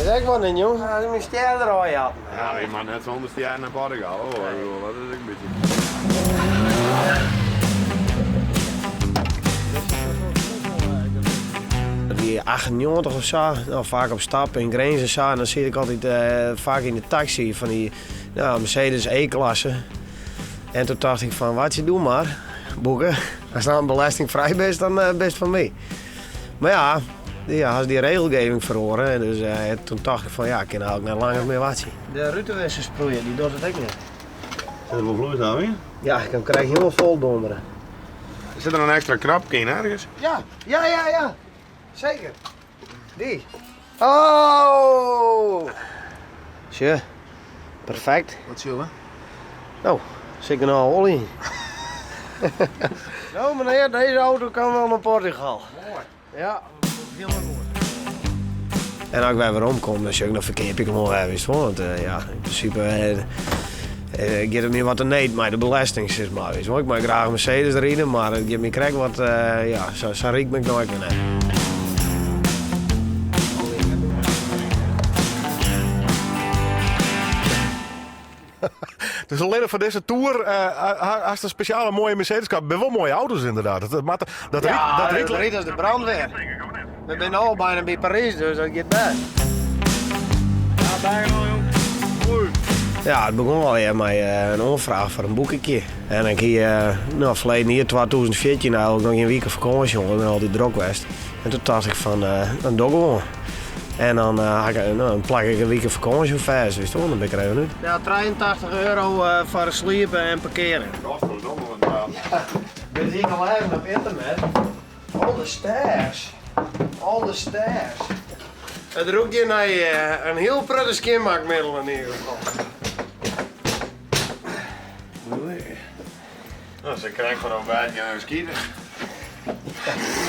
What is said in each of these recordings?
Is ek wat in jong, as myn stjer der ôfjatten. Ja, je moat net sûnder stjer nei Portugal hoor. Ik bedoel, dat is ek in bytsje. Dat wie 98 of sa, no, faak op stap yn Grins en sa. En dan siet ik altyd faak yn de taksy fan dy no, Mercedes E-klasse. En toen tocht ik fan, wat je doe mar, boeke. As dan belastingvrij bist, dan bist fan my. Mar ja, ja, hast dy regelgeving feroare. En dus toen tocht ik fan, ja, ik kin eigentlik net langer mear wachtsje. De rutenwisser sproeien, dy docht it ek net. Sit der wol floeistof yn? Ja, ik krijg helemaal vol donderen. Sit der in ekstra knopke yn ergens? Ja, ja, ja, ja. Zeker. Dy. Oh! Sjoch, perfekt. Wat sjogge we? No, sit genôch oalje yn. No menear, deze auto kan wel naar Portugal. Moai. Ja, hielendal goed. En as ik wer werom kom, dan sjoch ik, dan ferkeap ik him wol wer, witst wol. Want ja, yn prinsipe giet it my wat te need mei de belesting, sis mar. Witst wol. Ik mei graach in Mercedes ride, mar it giet my krekt wat, ja, sa ryk bin ik no ek wer net. Dus allinnich foar dizze toer hast in spesjale moaie Mercedes kocht. Binne wol moaie auto's ynderdaad. Dat moat, dat Ja, dat dat rydt as de brandweer. We binne al bijna by Parys, dus dat giet bêst. Ja, bijna jong. Oei. Ja, it begûn allegear mei in oanfraach foar in boekekje. En ik hie, no, ferleden jier, 2014, eigentlik noch gjin wike fakânsje hân. Ik bin altyd drok west. En toen tocht ik fan, dan doch ik gewoan. En dan ha ik, no, dan plak ik in wike fakânsje fêst, witst wol, dan bin ik der even út. Ja, 83 euro foar sliepen en parkearen. Godverdomme, wat een Dit hie ik al even op ynternet. All the stairs. All the stairs. It rûkt hjir nei in hiel protte skjinmakmiddel yn ieder gefal. No, se krekt foar ontbijt gaan even skieten.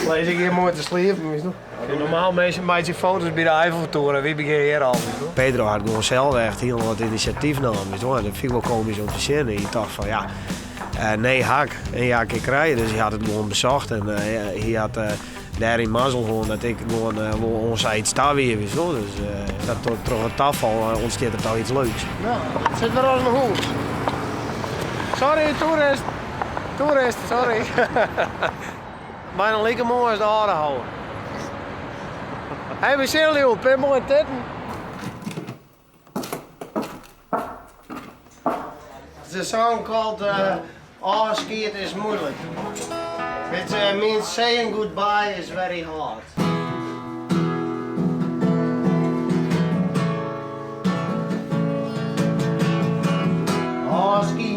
Lees ik hier mooi te sliepen, wist je Normaal mensen meitsje foto's by de Eiffeltoren, wy begjinne hjir al. Pedro hat gewoan sels echt hiel wat inisjatyf nommen, wist je Dat fyn ik wol komysk om te sjen. Hy tocht fan ja, nee hak en ja kin krije. Dus hy hat it gewoan besocht en hy hat dêryn mazzel hân dat ik gewoan wol oan sayts ta wie, wist je Dus dat troch it tafal ûntstiet der toch iets leuks. No, it sit wer as in hûs. Sorry, toerist. Toerist, sorry. Bijna like moai as de âlde houwe. Hey, we sille joe, pin moaie titten. It's a song called Ofskied is moeilijk. It means saying goodbye is very hard. Ofskied.